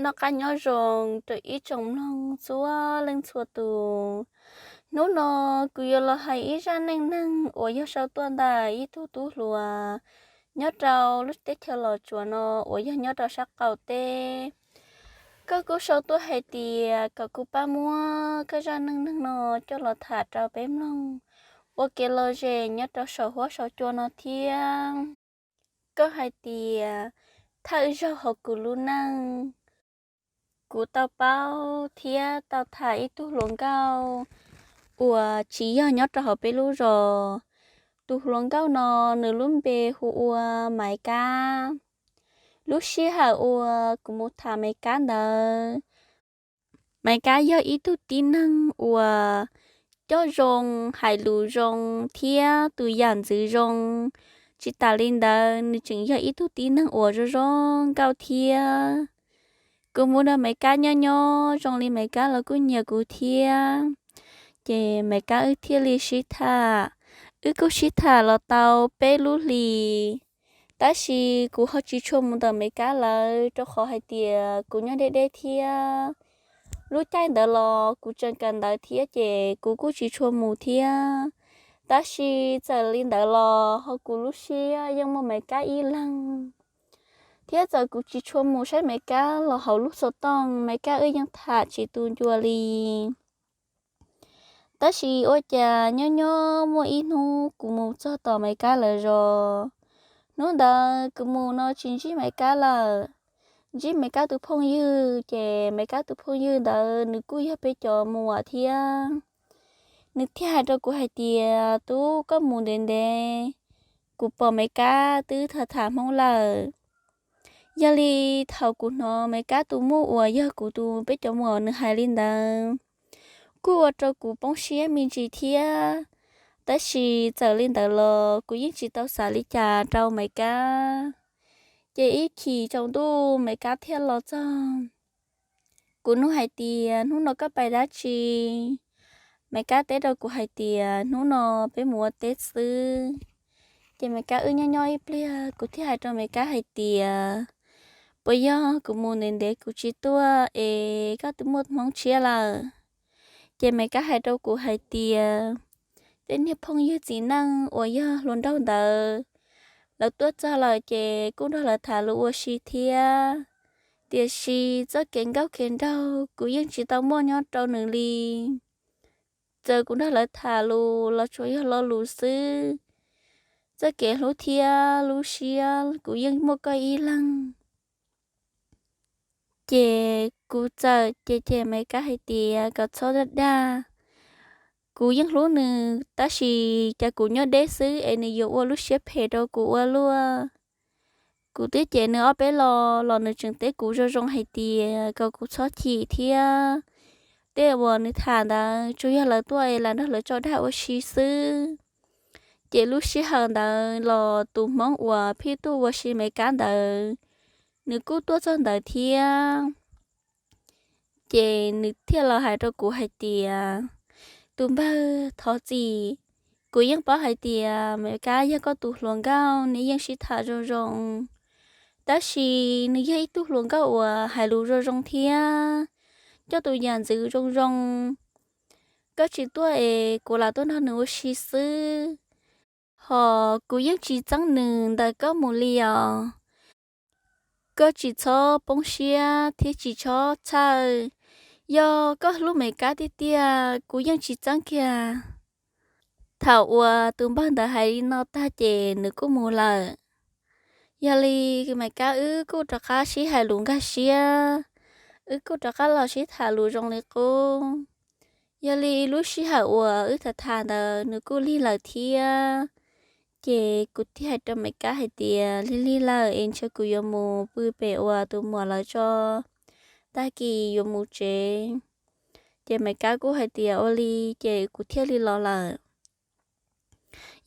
Noj qab nyob zoo rau ib tsoom mloog txhua leej txhua tus. Hnub no kuv yuav los hais ib zaj neej neeg uas yog sau tuaj ntawm ib tug tub hluas nyob rau lub teb chaws Los Tsuas no uas yog nyob rau sab qaum teb. Koj kuj sau tuaj hais tias kom kuv pab muab koj zaj neej neeg no coj los tham rau peb mloog ua kev lom zem nyob rau saum huab saum cua no thiab. Koj hais tias thawj zaug hauv kuv lub neej, kuv tau paub thiab tau tham ib tug hluas nkauj uas tsis yog nyob rau hauv peb lub zos. Tus hluas nkauj no nws lub npe hu ua Maiv Kab. Lub sij hawm uas kuv mus tham Maiv Kab ntawd, Maiv Kab yog ib tug tib neeg uas coj zoo, hais lus zoo thiab tus yam ntxwv zoo. Tsis tas li ntawd nws tseem yog ib tug tib neeg uas zoo zoo nkauj thiab. Kuv mus nrog Maiv Kab nyob nyob zoo li Maiv Kab los kuj nyiam kuv thiab. Ces Maiv Kab wb thiaj li sib tham. Wb kuj sib tham los tau peb lub hlis, tab sis kuv ho tsis tshua mus ntawm Maiv Kab lawv rau qhov hais tias kuv nyob deb deb thiab. Lub caij ntawd los kuv tseem kawm ntawv thiab ces kuv kuj tsis tshua mus thiab. Tab sis txawm li ntawd los hauv kuv lub siab yeej muaj Maiv Kab ib leeg, thiab txawm kuv tsis tshua mus saib Maiv Kab los hauv lub xov tooj Maiv Kab wb yeej tham tsis tu ncua li. Tab sis ua cas nyob nyob muaj ib hnub kuv mus txog tom Maiv Kab lawv zos. Hnub ntawd kuv mus no tsis ntsib Maiv Kab lawm, ntsib Maiv Kab tus phooj ywg, ces Maiv Kab tus phooj ywg ntawd nws kuj yog peb cov muam thiab. Nws thiaj hais rau kuv hais tias, Tub, koj mus ntev ntev, kuv pom Maiv Kab twb tham tham Hmoob lawm. Yog li thaum kuv hnov Maiv Kab tus muam uas yog kuv tus peb cov muam nws hais li ntawd, kuj ua rau kuv poob siab me ntsis thiab. Tab sis txawm li ntawd los kuv yeej tsis tau xav li cas rau Maiv Kab. Ces ib chim tsaus ntuj Maiv Kab thiaj los txog. Kuv nug hais tias, Hnub no koj pais dab tsi? Maiv Kab teb rau kuv hais tias, Hnub no peb mus ua teb xwb. Ces Maiv Kab wb nyob nyob ib pliag, kuv thiaj hais rau Maiv Kab hais tias, Puas yog kuv mus ntev ntev kuv tsis tuaj es koj twb muaj Hmoob tshiab lawm? Ces Maiv Kab hais rau kuv hais tias, Tej niag phooj ywg txiv neej uas yog hluas nraug ntawd, lawv tuaj txog lawm ces kuj nrog lawv tham lus ua si thiab. Tiam sis txoj kev nkauj kev nraug kuv yeej tsis tau muaj nyob rau nws li. Txawm kuv nrog lawv tham lus los tsuas yog lo lus xwb. Txoj kev hlub thiab lub siab kuv yeej muaj koj ib leeg. Ces kuv txawm cem cem Maiv Kab hais tias kom txhob dag dag. Kuv yeej hlub nws, tab sis cas kuv nyob deb xwb es nws yuav ua lub siab phem rau kuv ua luaj. Kuv twb cem nws ob peb lo los nws tseem teb kuv zoo zoo hais tias kom kuv txhob chim thiab. Tej uas nws tham ntawd tsuas yog lawv tuaj es lam nrog lawv tso dag ua si xwb. Ces lub sij hawm ntawd los tus Hmoob uas phij tuaj ua si Maiv Kab ntawd, nws kuj tuaj txog ntawd thiab. Ces nws thiaj los hais rau kuv hais tias, Tus npawg, thov txim. Kuv yeej paub hais tias Maiv Kab yog koj tus hluas nkauj, nws yeej sib tham zoo zoo, tab sis nws yog ib tug hluas nkauj uas hais lus zoo zoo thiab coj tus yam ntxwv zoo zoo. Koj tsis tuaj es kuv lam tuaj nrog nws ua si xwb. Hos kuv yeej tsis txeeb nws ntawm koj mus li os. Koj tsis txhob poob siab thiab tsis txhob txhawj. Yog koj hlub Maiv Kab tiag tiag, kuv yeej tsis txeeb kiag. Thaum uas tus npawg ntawd hais li no tag ces nws kuj mus lawm. Yog li Maiv Kab wb kuj rov qab sib hais lus nkag siab, wb kuj rov qab los sib tham lus zoo li qub. Yog li lub sij hawm uas wb tham tham ntawd nws kuj lig lawm thiab. Ces kuv thiaj hais rau Maiv Kab hais tias, Lig lig lawm es ntshe kuv yuav mus pw pem uas tus muam lawv tso tag kis yuav mus tsev. Ces Maiv Kab kuj hais tias ua li, ces kuv thiaj li los lawm.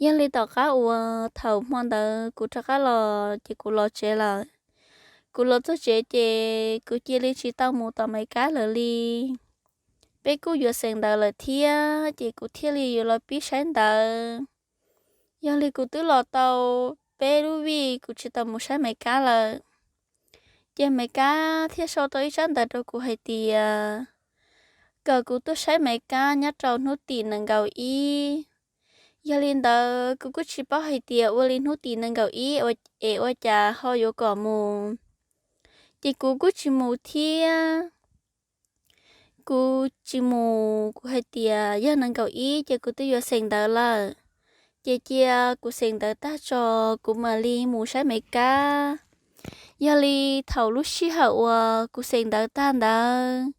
Yog li tom qab uas thaum hmo ntawd kuv rov qab los ces kuv los tsev lawm. Kuv los txog tsev ces kuv cia li tsis tau mus tom Maiv Kab lawm li. Peb kuj yuav xeem ntawv lawm thiab ces kuv thiaj li yuav los pib saib ntawv. Yog li kuv twb los tau peb lub vij kuv tsis tau mus saib Maiv Kab lawm. Ces Maiv Kab thiaj sau tau ib tsab ntawv rau kuv hais tias kom kuv tuaj saib Maiv Kab nyob rau hnub tim nees nkaum ib. Yog li ntawd kuv kuj tsis paub hais tias ua li hnub tim nees nkaum ib es ua cas ho yuav kom mus, ces kuv kuj tsis mus thiab. Kuv tsis mus, kuv hais tias yog nees nkaum ib ces kuv twb yuav xeem ntawv lawm, ces cia kuv xeem ntawv tag tso kuv mam li mus saib Maiv Kab. Yog li thaum lub sij hawm uas kuv xeem ntawv tag ntawd,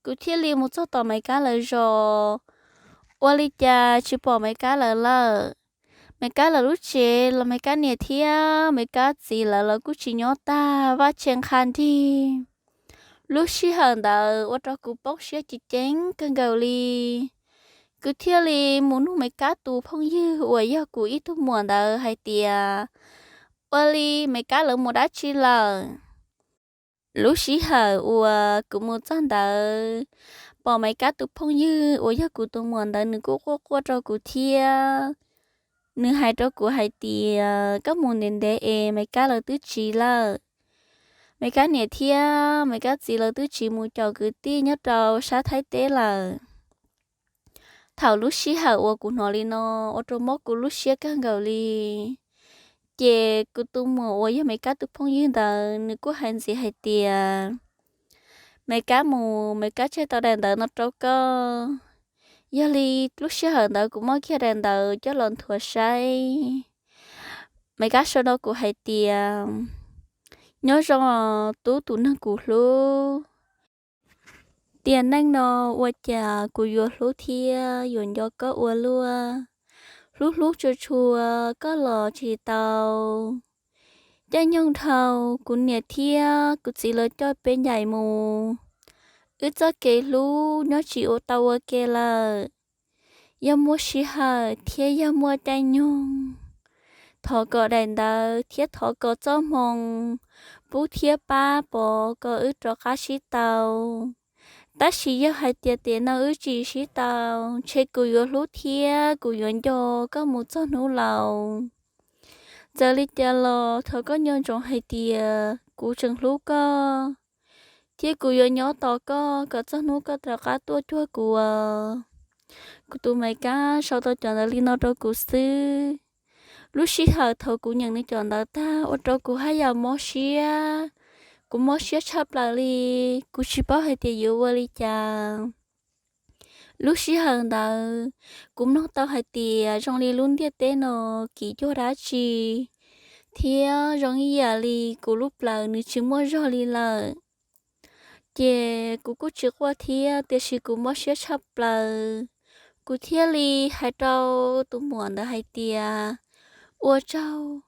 kuv thiaj li mus txog tom Maiv Kab lawv zos, ua li cas tsis pom Maiv Kab lawv lawm. Maiv Kab lawv lub tsev los Maiv Kab niam thiab Maiv Kab txiv lawv los kuj tsis nyob tag, vaj tse nqha nrig. Lub sij hawm ntawd ua rau kuv poob siab ceev ceev kawg nkaus li. Kuv thiaj li mus nug Maiv Kab tus phooj ywg uas yog kuv ib tug muam ntawd hais tias ua li Maiv Kab lawv mus dab tsi lawm. Lub sij hawm uas kuv mus txog ntawd, pom Maiv Kab tus phooj ywg uas yog kuv tus muam ntawd nws kuj quaj quaj rau kuv thiab. Nws hais rau kuv hais tias koj mus ntev ntev es Maiv Kab lawv twb tsiv lawm. Maiv Kab niam thiab Maiv Kab txiv lawv twb tsiv mus caum kwv tij nyob rau sab Thaib teb lawm. Thaum lub sij hawm uas kuv hnov li no, ua rau mob kuv lub siab kawg nkaus li. Ces kuv tus muam uas yog Maiv Kab tus phooj ywg ntawd nws kuj hais ntxiv hais tias Maiv Kab mus, Maiv Kab tseg tau daim ntawv no rau koj. Yog li lub sij hawm ntawd kuv muab kiag daim ntawv coj los nthuav saib. Maiv Kab sau rau kuv hais tias nyob zoo tub tus neeg kuv hlub. Tiam neej no ua cas kuv yuav hlub thiab yuav nco koj ua luaj, hlub hlub tshua tshua koj los tsis tau. Caij nyoog dhau, kuv niam thiab kuv txiv lawv coj peb ncaim mus, wb txoj kev hlub nyob tsis ua tau ua ke lawm. Yog muaj sij hawm thiab yog muaj caij nyoog, thov kom daim ntawv thiab thov kom txoj hmoo pub thiab pab pov kom wb rov qab sib tau. Tab sis yog hais tias tiam no wb tsis sib tau, ntshe kuv yuav hlub thiab kuv yuav nco koj mus txog hnub laus. Txawm li cas los thov koj nco ntsoov hais tias kuv tseem hlub koj, thiab kuv yuav nyob tos koj kom txog hnub koj rov qab tuaj cuag kuv. Kuv tus Maiv Kab sau tau cov ntawv li no rau kuv xwb. Lub sij hawm thaum kuv nyeem nws cov ntawv tag ua rau kuv haj yam mob siab. Kuv mob siab tshaj plaws li, kuv tsis paub hais tias yuav ua li cas. Lub sij hawm ntawd kuv mloog tau hais tias zoo li lub ntiaj teb no kim cuag dab tsi, thiab zoo ib yam li kuv lub plawv nws tsis muaj zog li lawm. Ces kuv kuj tsis quaj thiab, tiam sis kuv mob siab tshaj plaws. Kuv thiaj li hais rau tus muam ntawd hais tias ua tsaug,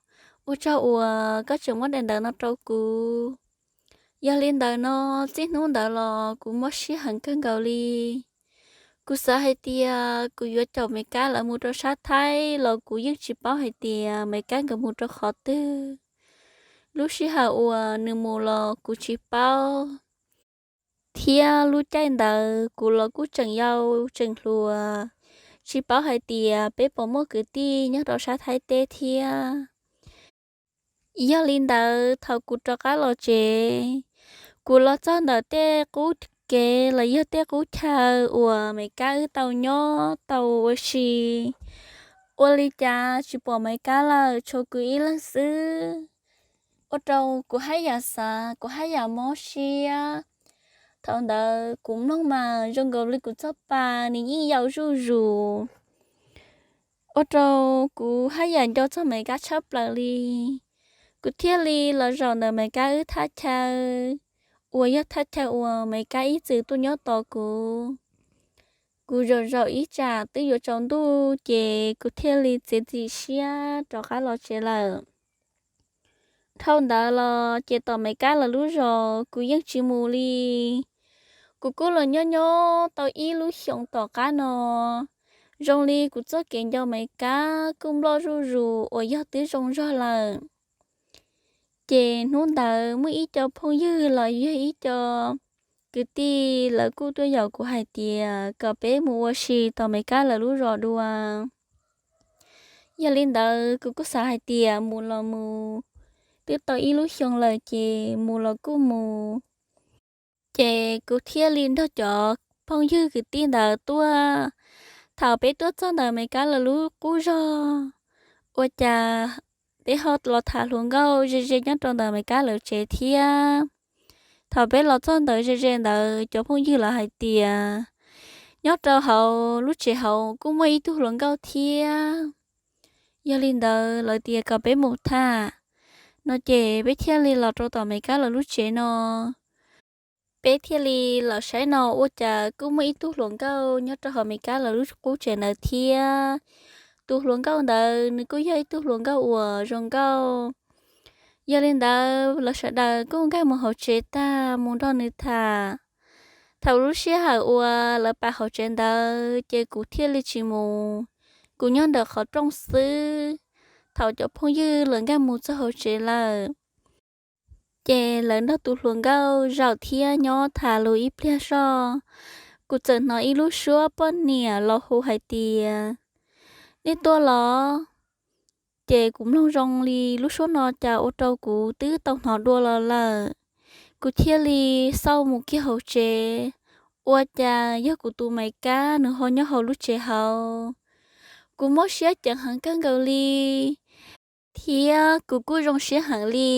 ua tsaug uas koj tseem muab daim ntawv no rau kuv. Yog li ntawd no, txij hnub ntawd los kuv mob siab heev kawg nkaus li. Kuv xav hais tias kuv yuav caum Maiv Kab lawv mus rau sab Thaib los kuv yeej tsis paub hais tias Maiv Kab nkawd mus rau qhov twg. Lub sij hawm uas nws mus los kuv tsis paub, thiab lub caij ntawd kuv los kuj tseem yau tseem hluas, tsis paub hais tias peb puas muaj kwv tij nyob rau sab Thaib teb thiab. Yog li ntawd thaum kuv rov qab los tsev, kuv los txog ntawm tej qub kev los yog tej qub chaw uas Maiv Kab wb tau nyob tau ua si, ua li cas tsis pom Maiv Kab lawm, tshuav kuv ib leeg xwb. Ua rau kuv haj yam xav, kuv haj yam mob siab. Thaum ntawd kuv mloog mas zoo nkaus li kuv txoj pa nws yeej yau zuj zus, ua rau kuv haj yam nco txog Maiv Kab tshaj plaws li. Kuv thiaj li los zaum ntawm Maiv Kab wb thaj chaw, uas yog thaj chaw uas Maiv Kab ib txwm tuaj nyob tos kuv. Kuv zaum zaum ib tsam twb yuav tsaus ntuj ces kuv thiaj li txiav txim siab rov qab los tsev lawm. Dhau ntawd los ces tom Maiv Kab lawv lub zos kuv yeej tsis mus li. Kuv kuj los nyob nyob tau ib lub xyoos tom qab no, zoo li kuv txoj kev nco Maiv Kab kuj nploj zuj zus uas yog twb zoo zog lawm. Ces hnub ntawd muaj ib co phooj ywg los yog ib co kwv tij lawv kuj tuaj yaum kuv hais tias kom peb mus ua si tom Maiv Kab lawv lub zos dua. Yog li ntawd kuv kuj xav hais tias mus los mus, twb tau ib lub xyoo lawm ces mus los kuj mus. Ces kuv thiaj li nrog cov phooj ywg kwv tij ntawd tuaj. Thaum peb tuaj txog ntawm Meskas lawv lub qub zog, ua cas peb ho los tham hluas nkauj ze ze nyob rau ntawm Meskas lawv tsev thiab. Thaum peb los txog ntawd ze ze ntawd cov phooj ywg lawv hais tias nyob rau hauv lub tsev hauv kuj muaj ib tug hluas nkauj thiab. Yog li ntawd lawv tias kom peb mus tham no ces peb thiaj li los rau tom Meskas lawv lub tsev no. Peb thiaj li los saib no ua cas kuj muaj ib tug hluas nkauj nyob rau hauv Meskas lawv lub qub tsev ntawd thiab. Tus hluas nkauj ntawd nws kuj yog ib tug hluas nkauj uas zoo nkauj. Yog li ntawd lawv sawv daws kuj nkag mus hauv tsev tag mus nrog nws tham. Thaum lub sij hawm uas lawv pam hauv tsev ntawd ces kuv thiaj li tsis mus, kuv nyob ntawm qhov rooj xwb. Thaum cov phooj ywg lawv nkag mus txog hauv tsev lawm, ces lawv nrog tus hluas nkauj zaum thiab nyob tham lus ib pliag zoj. Kuv txawm hnov ib lub suab poj niam los hu hais tias, Nej tuaj los? Ces kuv mloog zoo li lub suab no cas ua rau kuv twb tau hnov dua los lawm. Kuv thiaj li xauj mus kiag hauv tsev, ua cas yog kuv tus Meskas nws ho nyob hauv lub tsev hauv. Kuv mob siab ceev heev kawg nkaus li, thiab kuv kuj zoo siab heev li.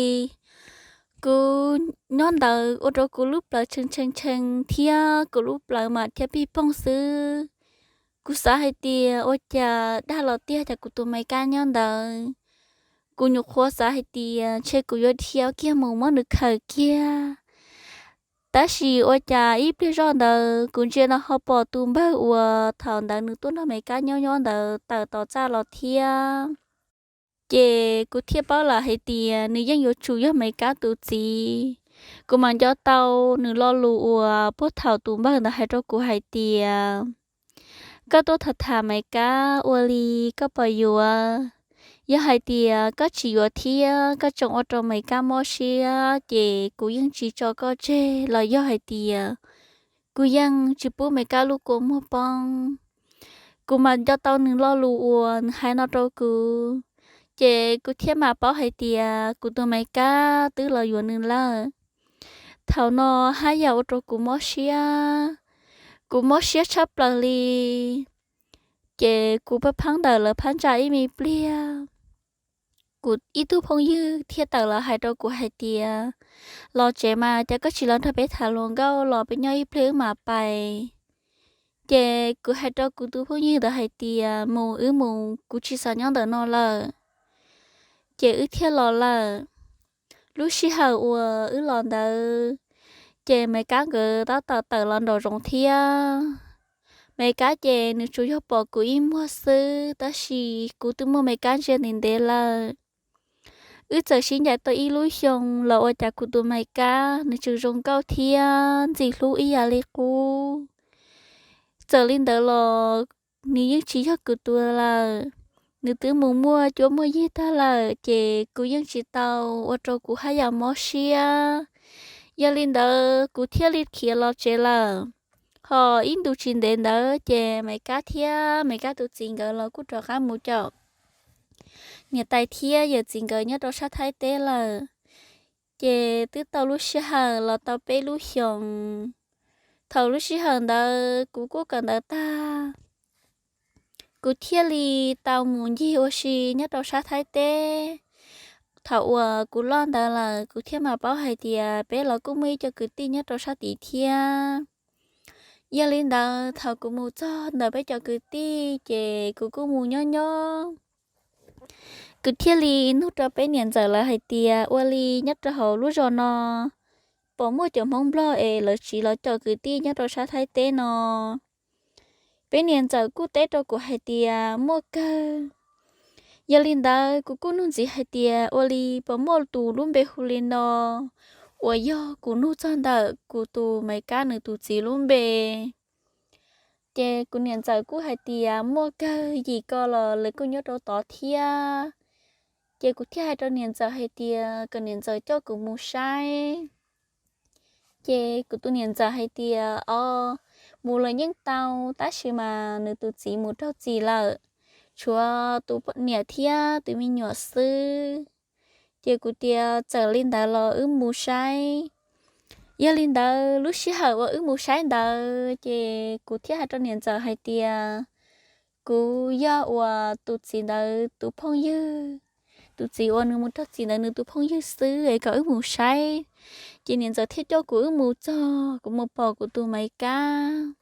Kuv nyob ntawd ua rau kuv lub plawv tshee tshee tshee thiab kuv lub plawv mas thiab pig poog xwb. Kuv xav hais tias ua cas dag los tiag cas kuv tus Meskas nyob ntawd. Kuv nyuam qhuav xav hais tias ntshe kuv yuav dhia kiag mus muab nws khaws kiag. Tab sis ua cas ib pliag zoj ntawd kuv ntsia no ho pom tus npawg uas thaum ntawd nws tuaj nrog Meskas nyob nyob ntawd tawm tom txaj los thiab. Ces kuv thiaj paub lawm hais tias nws yeej yuav tsum yog Meskas tus txiv. Kuv mam nco tau nws lo lus uas puag thaum tus npawg ntawd hais rau kuv hais tias, Koj tuaj tham tham Meskas ua li koj puas yuav? Yog hais tias koj tsis yuav thiab koj tseem ua rau Meskas mob siab ces kuv yeej tsis tso koj tseg los yog hais tias kuv yeej tsis pub Meskas lub kua muag poob. Kuv mam nco tau nws lo lus uas nws hais no rau kuv, ces kuv thiaj mam paub hais tias kuv tus Meskas twb los yuav nws lawm. Thaum no haj yam ua rau kuv mob siab, kuv mob siab tshaj plaws li. Ces kuv pheej pheej ntawm lawv phab ntsa ib me pliag, kuv ib tug phooj ywg thiaj tawm los hais rau kuv hais tias, Los tsev mas, cas koj tsis los nrog peb tham hluas nkauj los peb nyob ib pliag wb mam pais? Ces kuv hais rau kuv tus phooj ywg ntawd hais tias, Mus, wb mus, kuv tsis xav nyob ntawm no lawm. Ces wb thiaj los lawm. Lub sij hawm uas wb los ntawd, ces Meskas nkawd tab tom tawm los nraum zoov thiab. Meskas ces nws tsuas yog pom kuv ib muag xwb, tab sis kuv twb muaj Meskas ntsia ntev ntev lawm. Wb txawm sib ncaim tau ib lub xyoo los ua cas kuv tus Meskas nws tseem zoo nkauj thiab ntxim hlub ib yam li qub. Txawm li ntawd los nws yeej tsis yog kuv tus lawm. Nws twb mus muaj cuab muaj yig tag lawm, ces kuv yeej tsis tau ua rau kuv haj yam mob siab. Yog li ntawd kuv thiaj li khiav los tsev lawm. Ho ib ntus tsis ntev ntawd ces Meskas thiab Meskas tus txiv nkawd los kuj rov qab mus caum niam tais thiab yawm txiv nkawd nyob rau sab Thaib teb lawm. Ces twb tau lub sij hawm los tau peb lub xyoos. Thaum lub sij hawm ntawd kuv kuj kawm ntawv tag, kuv thiaj li tau mus ncig ua si nyob rau sab Thaib teb. Thaum uas kuv loj ntawd lawm kuv thiaj mam paub hais tias peb los kuj muaj ib co kwv tij nyob rau sab tid thiab. Yog li ntawd thaum kuv mus txog ntawm peb cov kwv tij ces kuv kuj mus nyob nyob. Kuv thiaj li nug rau peb niam ntxawm lawv hais tias, Ua li nyob rau hauv lub zos no puas muaj cov Hmoob Nplog es lawv tsiv los coj kwv tij nyob rau sab Thaib teb no? Peb niam ntxawm kuj teb rau kuv hais tias, Muaj kawg. Yog li ntawd kuv kuj nug ntxiv hais tias, Ua li puas muaj tus lub npe hu li no uas yog kuv nug txog ntawm kuv tus Meskas nws tus txiv lub npe? Ces kuv niam ntxawm kuj hais tias, Muaj kawg, yim ko los lawv kuj nyob rau tod thiab. Ces kuv thiaj hais rau niam ntxawm hais tias kom niam ntxawm coj kuv mus saib. Ces kuv tus niam ntxawm hais tias, Os, mus los yeej tau, tab sis mas nws tus txiv mus raug txim lawm, tshuav tus niam thiab tus me nyuam xwb. Ces kuv tias txawm li ntawd los wb mus saib. Yog li ntawd lub sij hawm uas wb mus saib ntawd ces kuv thiaj hais rau niam ntxawm hais tias kuv yog uas tus txiv ntawd tus phooj ywg, tus txiv uas nws mus raug txim ntawd nws tus phooj ywg xwb es kom wb mus saib. Ces niam ntxawm thiaj coj kuv wb mus txog, kuv mus pom kuv tus Maiv Kab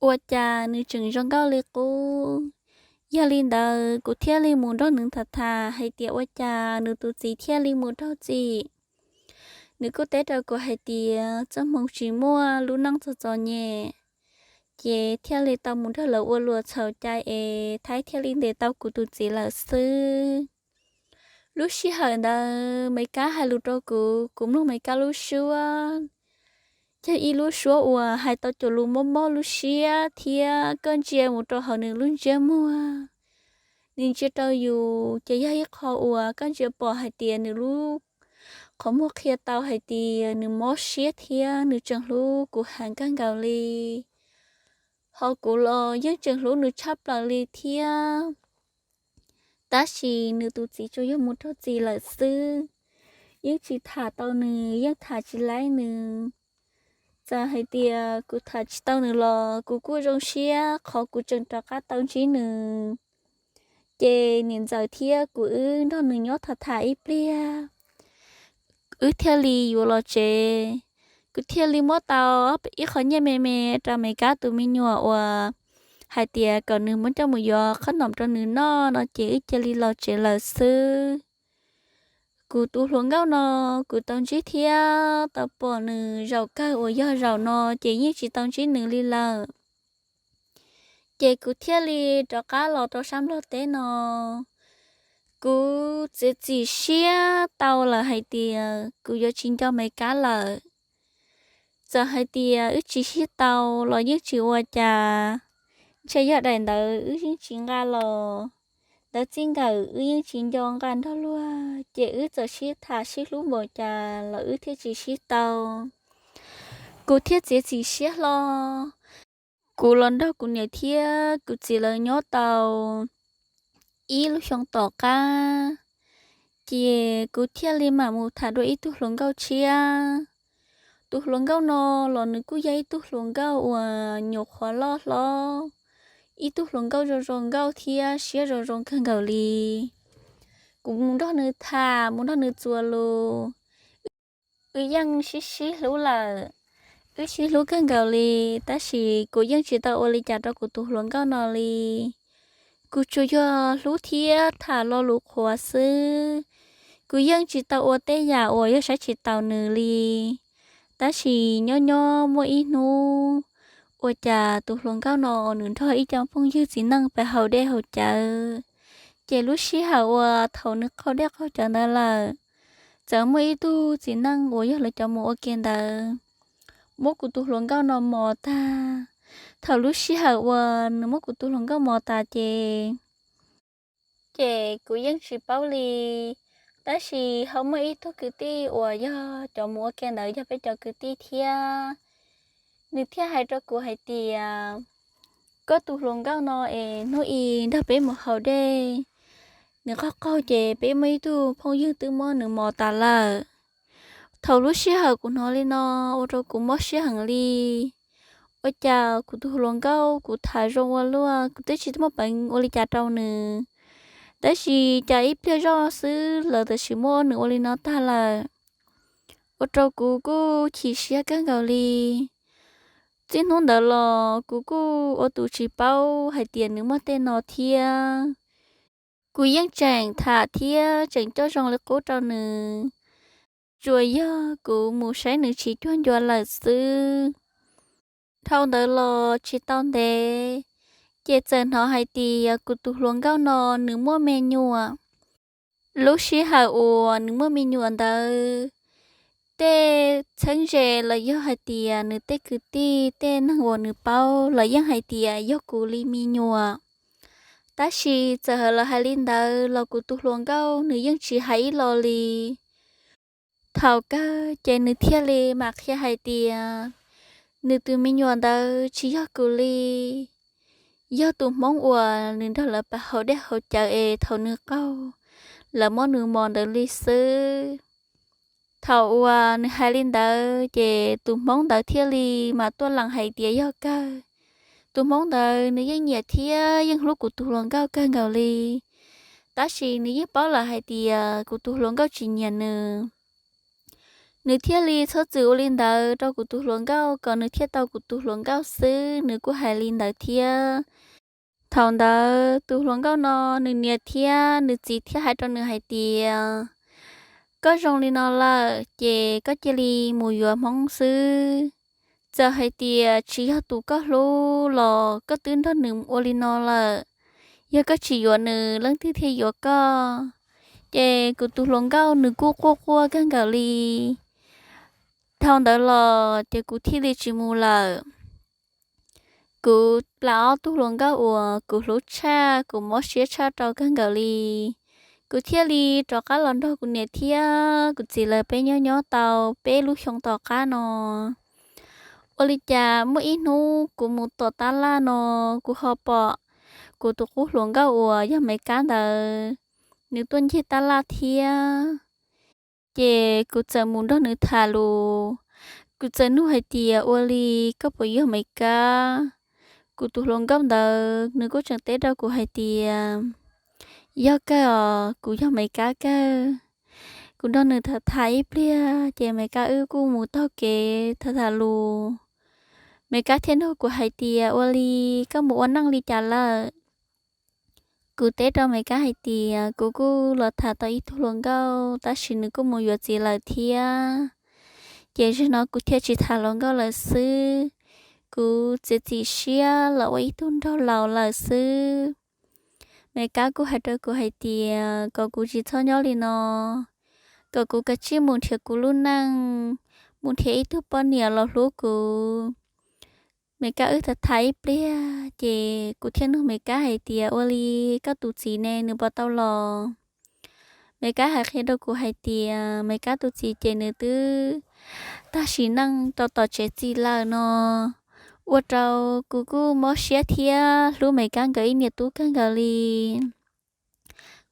ua cas nws tseem zoo nkauj li qub. Yog li ntawd kuv thiaj li mus nrog nws tham tham hais tias ua cas nws tus txiv thiaj li mus raug txim. Nws kuj teb rau kuv hais tias txoj hmoo tsis muaj, lub neej txom txom nyem, ces thiaj li tau mus nrog lawv ua luam txhaum cai es Thaib thiaj li ntes tau kuv tus txiv lawm xwb. Lub sij hawm ntawd Maiv Kab hais lus rau kuv, kuv mloog Maiv Kab lub suab, yog ib lub suab uas hais tau cov lus mob mob lub siab thiab koj ntsia mus rau hauv nws lub ntsiab muag, nws ntsia rau yus ces yog ib qho uas koj ntsia pom hais tias nws lub qhov muag qhia tau hais tias nws mob siab thiab nws tseem hlub kuv heev kawg nkaus li. Ho kuv los yeej tseem hlub nws tshaj plaws li thiab. Tab sis nws tus txiv tsuas yog mus raug txim lawm xwb, yeej tsis tham tau nws, yeej tham tsis laib nws. Txawm hais tias kuv tham tsis tau nws los kuv kuj zoo siab qhov kuv tseem rov qab tau ntsib nws. Ces niam ntxawm thiab kuv wb nrog nws nyob tham tham ib pliag, wb thiaj li yuav los tsev. Kuv thiaj li muab tau ib qho nyiaj me me rau Maiv Kab tus me nyuam uas hais tias kom nws muab coj mus yuav qhob noom rau nws noj no ces wb cia li los tsev lawm xwb. Kuv tus hluas nkauj no kuv tau ntsib thiab tau pom nws zaum kawg uas yog zaum no ces yeej tsis tau ntsib nws li lawm. Ces kuv thiaj li rov qab los rau sab Nplog teb no. Kuv txiav txim siab tau lawm hais tias kuv yuav tsis nco Maiv Kab lawm. Txawm hais tias wb tsis sib tau los yeej tsis ua cas, ntshe yog daim ntawv wb yeej tsis nqa los, ntawv txij nkawm wb yeej tsis nco nqa nrog luag, ces wb txawm sib tham sib hlub npaum cas los wb thiaj tsis sib tau. Kuv thiaj txiav txim siab hlo. Kuv los nrog kuv niam thiab kuv txiv lawv nyob tau ib lub xyoo tom qab, ces kuv thiaj li mam mus tham dua ib tug hluas nkauj tshiab. Tus hluas nkauj no los nws kuj yog ib tug hluas nkauj uas nyuam qhuav loj hlob, ib tug hluas nkauj zoo zoo nkauj thiab siab zoo zoo kawg nkaus li. Kuv mus nrog nws tham, mus nrog nws txuas lus, wb yeej sib sib hlub lawm, wb sib hlub kawg nkaus li, tab sis kuv yeej tsis tau ua li cas rau kuv tus hluas nkauj no li. Kuv tsuas yog hlub thiab tham lo lus qhuav xwb. Kuv yeej tsis tau ua tej yam uas yog saib tsis taus nws li. Tab sis nyob nyob muaj ib hnub, ua cas tus hluas nkauj no nws nrog ib co phooj ywg txiv neej pes haus dej haus cawv. Ces lub sij hawm uas thaum nws qaug dej qaug cawv ntawd lawm, txawm muaj ib tug txiv neej uas yog lawv cov mus ua ke ntawd muab kuv tus hluas nkauj no mos tag. Thaum lub sij hawm uas nws muab kuv tus hluas nkauj mos tas ces, ces kuv yeej tsis paub li. Tab sis ho muaj ib tug kwv tij uas yog cov mus ua ke ntawd yog peb cov kwv tij thiab, nws thiaj hais rau kuv hais tias, koj tus hluas nkauj no es hnub i nrog peb mus haus dej, nws qaug qaug ces peb muaj ib tug phooj ywg twb muab nws mos tas lawm. Thaum lub sij hawm kuv hnov li no, ua rau kuv mob siab heev li. Ua cas kuv tus hluas nkauj kuv tham zoo ua luaj, kuv twb tsis muaj peev ua li cas rau nws, tab sis cas ib pliag zoj xwb lawv tam sim muab nws ua li no tag lawm. Ua rau kuv kuj chim siab kawg nkaus li. Txij hnub ntawd los kuv kuj ua tus tsis paub hais tias nws muaj tej no thiab. Kuv yeej tseem tham thiab tseem coj zoo li qub rau nws, tsuas yog kuv mus saib nws tsis cuag ncua lawm xwb. Dhau ntawd los tsis tau ntev, ces txawm hnov hais tias kuv tus hluas nkauj no nws muaj me nyuam. Lub sij hawm uas nws muaj me nyuam ntawd, tej txheeb ze los yog hais tias nws tej kwv tij tej neeg uas nws paub los yeej hais tias yog kuv li me nyuam. Tab sis txawm hais lawv hais li ntawd los kuv tus hluas nkauj nws yeej tsis hais ib los li. Thaum kawg ces nws thiaj li mam qhia hais tias nws tus me nyuam ntawd tsis yog kuv li, yog tus hmoob uas nws nrog lawv pab haus dej haus cawv es thaum nws qaug lawv muab nws mos ntawd li xwb. Thaum uas nws hais li ntawd ces tus hmoob ntawd thiaj li mam tuaj lees hais tias yog kawg. Tus hmoob ntawd nws yeej nyiam thiab yeej hlub kuv tus hluas nkauj kawg nkaus li, tab sis nws yeej paub lawm hais tias kuv tus hluas nkauj tsis nyiam nws. Nws thiaj li txhob txwm ua li ntawd rau kuv tus hluas nkauj kom nws thiaj tau kuv tus hluas nkauj xwb, nws kuj hais li ntawd thiab. Thaum ntawd tus hluas nkauj no nws niam thiab nws txiv thiaj hais rau nws hais tias, koj zoo li no lawm ces koj cia li mus yuav hmoob xwb. Txawm hais tias tsis yog tus koj hlub los koj twb nrog nws ua li no lawm, yog koj tsis yuav nws leej twg thiaj yuav koj? Ces kuv tus hluas nkauj nws kuj quaj quaj kawg nkaus li. Dhau ntawd los ces kuv thiaj li tsis mus lawm. Kuv plam ob tug hluas nkauj uas kuv hlub tshaj, kuv mob siab tshaj rau kawg nkaus li. Kuv thiaj li rov qab los nrog kuv niam thiab kuv txiv lawv peb nyob nyob tau peb lub xyoo tom qab no. Ua li cas muaj ib hnub kuv mus tom tab laj no, kuv ho pom kuv tus qub hluas nkauj uas yog Maiv Kab ntawd, nws tuaj ncig tab laj thiab. Ces kuv txawm mus nrog nws tham lus. Kuv txawm nug hais tias, ua li koj puas yog Maiv Kab? Kuv tus hluas nkauj ntawd nws kuj tseem teb rau kuv hais tias, yog kawg os, kuv yog Maiv Kab kawg. Kuv nrog nws tham tham ib pliag ces Maiv Kab wb kuj mus taug kev tham tham lus. Maiv Kab thiaj nug kuv hais tias, ua li koj mus ua neej li cas lawm? Kuv teb rau Maiv Kab hais tias kuv kuj los tham tau ib tug hluas nkauj tab sis nws kuj mus yuav txiv lawm thiab. Ces zaum no kuv thiaj tsis tham hluas nkauj lawm xwb. Kuv txiav txim siab los ua ib tug nraug laus lawm xwb. Maiv Kab kuj hais rau kuv hais tias kom kuv tsis txhob nyob li no, kom kuv kav tsij mus nrhiav kuv lub neej, mus nrhiav ib tug poj niam los hlub kuv. Maiv Kab wb tham tham ib pliag ces kuv thiaj nug Maiv Kab hais tias, ua li koj tus txiv ne, nws puas tau los? Maiv Kab hais qhia rau kuv hais tias Maiv Kab tus txiv ces nws twb tag sim neej rau tom tsev txim lawm no. Ua rau kuv kuj mob siab thiab hlub Maiv Kab nkawd ib niam tub kawg nkaus li.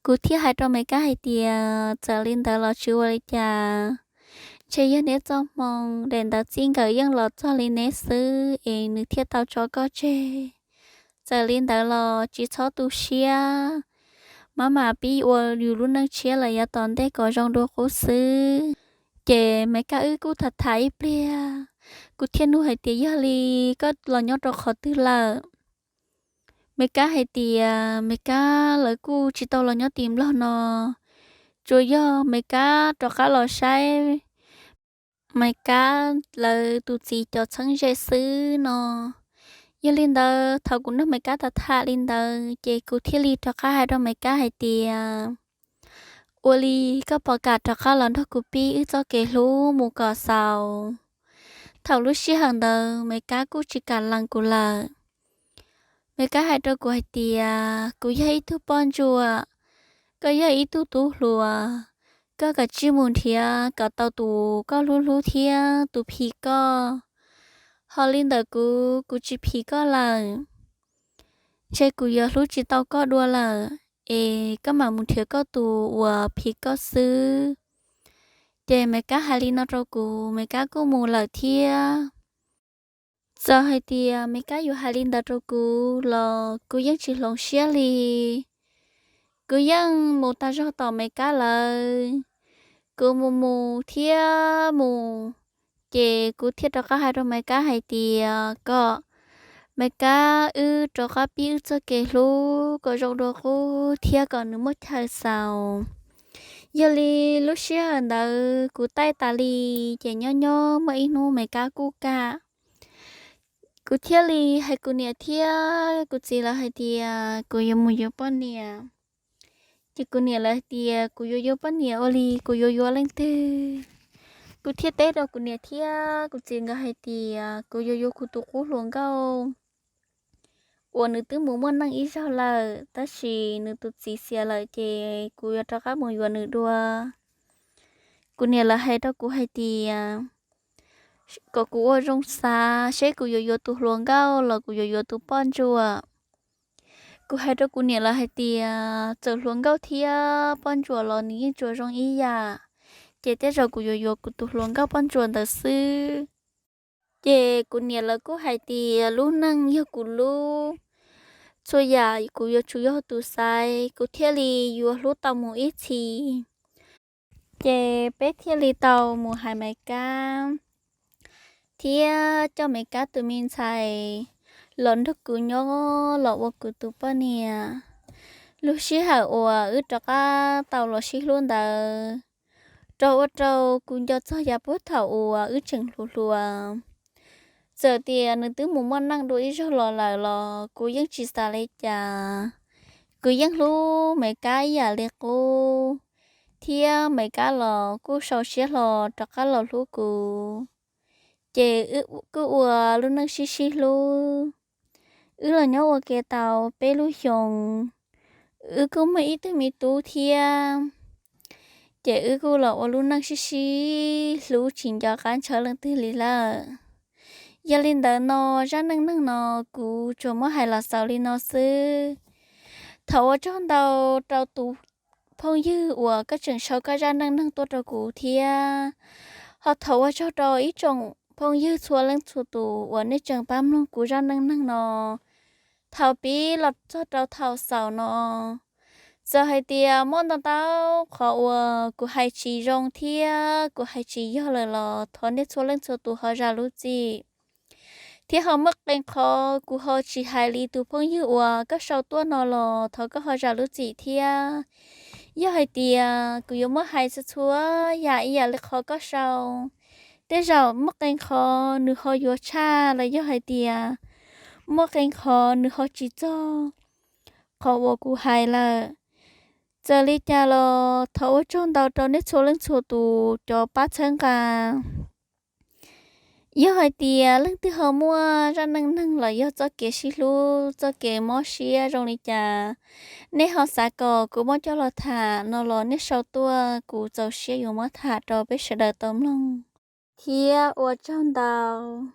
Kuv thiaj hais rau Maiv Kab hais tias, txawm li ntawd los tsis ua li cas, ntshe yog neb txoj hmoo, daim ntawv txij nkawm yeej los txog li neb xwb es nws thiaj tau tso koj tseg. Txawm li ntawd los tsis txhob tu siab, maj mam pib ua yus lub neej tshiab lawm yav tom ntej kom zoo dua qub xwb. Ces Maiv Kab wb kuj tham tham ib pliag, kuv thiaj nug hais tias, yog li koj los nyob rau qhov twg lawm? Maiv Kab hais tias Maiv Kab lawv kuj tsis tau los nyob tim Nplog no, tsuas yog Maiv Kab rov qab los saib Maiv Kab lawv tus txiv cov txheeb ze xwb no. Yog li ntawd thaum kuv nrog Maiv Kab tham tham li ntawd ces kuv thiaj li rov qab hais rau Maiv Kab hais tias, ua li koj puas kam rov qab los nrog kuv pib wb txoj kev hlub mus kom xaus? Thaum lub sij hawm ntawd Maiv Kab kuj tsis kam lees kuv lawm. Maiv Kab hais rau kuv hais tias, kuv yog ib tug poj ntsuam, koj yog ib tug tub hluas, koj kav tsij mus nrhiav kom tau tus koj hlub hlub thiab tus phim koj. Ho li ntawm kuv, kuv tsis phim koj lawm. Ntshe kuv yuav hlub tsis tau koj dua lawm, es koj mam mus nrhiav koj tus uas phim koj xwb. Ces Maiv Kab hais li no rau kuv, Maiv Kab kuj mus lawm thiab. Txawm hais tias Maiv Kab yuav hais li ntawd rau kuv los kuv yeej tsis hloov siab li. Kuv yeej mus tag zog tom Maiv Kab lawv. Kuv mus mus thiab mus, ces kuv thiaj rov qab hais rau Maiv Kab hais tias kom Maiv Kab wb rov qab pib wb txoj kev hlub kom zoo dua qub thiab kom nws muaj chaw xaus. Yog li lub sij hawm ntawd kuv taij tas li, ces nyob nyob muaj ib hnub Maiv Kab kuj kam. Kuv thiaj li hais kuv niam thiab kuv txiv lawv hais tias kuv yuav mus yuav poj niam. Ces kuv niam lawv hais tias kuv yuav yuav poj niam ua li kuv yuav yuav leej twg. Kuv thiaj teb rau kuv niam thiab kuv txiv nkawd hais tias kuv yuav yuav kuv tus qub hluas nkauj uas nws twb mus muaj neej ib zaug lawm, tab sis nws tus txiv xiam lawm ces kuv yuav rov qab mus yuav nws dua. Kuv niam lawv hais rau kuv hais tias kom kuv ua zoo xav seb kuv yuav yuav tus hluas nkauj los kuv yuav yuav tus poj ntsuam. kuv hais rau kuv niam lawv hais tias txawm hluas nkauj thiab poj ntsuam los nws yeej tsuas zoo ib yam, ces tej zaum kuv yuav yuav kuv tus hluas nkauj poj ntsuam ntawd xwb. Ces kuv niam lawv kuj hais tias lub neej yog kuv lub, txhua yam kuv yuav tsum yog tus xaiv, kuv thiaj li yuav hlub tau mus ib txhis. Ces peb thiaj li tau mus hais Mes Kab, thiab coj Mes Kab tus me ntxhais los nrog kuv nyob los ua kuv tus poj niam. Lub sij hawm uas wb rov qab tau los sib hlub ntawd, rov ua rau kuv nco txog yav puag thaum uas wb tseem hluas hluas. Txawm tias nws twb mus muaj neej dua ib zaug los lawm los kuv yeej tsis xav li cas. Kuv yeej hlub Mes Kab ib yam li qub, thiab Mes Kab los kuj sau siab hlo rov qab los hlub kuv. Ces wb kuj ua lub neej sib sib hlub. Wb los nyob ua ke tau peb lub xyoos, wb kuj muaj ib tug me tub thiab. Ces wb kuj los ua lub neej sib sib hlub tsis nco qab ntshaw leej twg li lawm. Yog li ntawd no, zaj neej neeg no kuv tsuas muab hais los xaus li no xwb. Thov ua tsaug ntau rau tus phooj ywg uas koj tseem sau koj zaj neej neeg tuaj rau kuv thiab. Ho thov ua tsaug rau ib tsoom phooj ywg txhua leej txhua tus uas nej tseem pab mloog kuv zaj neej neeg no thaum pib los txog rau thaum xaus no. Txawm hais tias muaj ntau ntau qhov uas kuv hais tsis zoo thiab kuv hais tsis yog lawm los thov nej txhua leej txhua tus ho zam lub txim, thiab ho muaj qee qhov kuv ho tsis hais li tus phooj ywg uas koj sau tuaj no los thov koj ho zam lub txim thiab. Yog hais tias kuv yuav muab hais txhua txhua yam ib yam li qhov koj sau, tej zaum muaj qee qhov nws ho yuav tshaj los yog hais tias muaj qee qhov nws ho tsis txog qhov uas kuv hais lawm. Txawm li cas los thov ua tsaug ntau rau nej txhua leej txhua tus cov pab txhawb nqa. Yog hais tias leej twg ho muaj zaj neej neeg los yog txoj kev sib hlub, txoj kev mob siab zoo li cas, nej ho xav kom kuv muab coj los tham no los nej sau tuaj, kuv txaus siab yuav muab tham rau peb sawv daws tau mloog. Thiab ua tsaug ntau.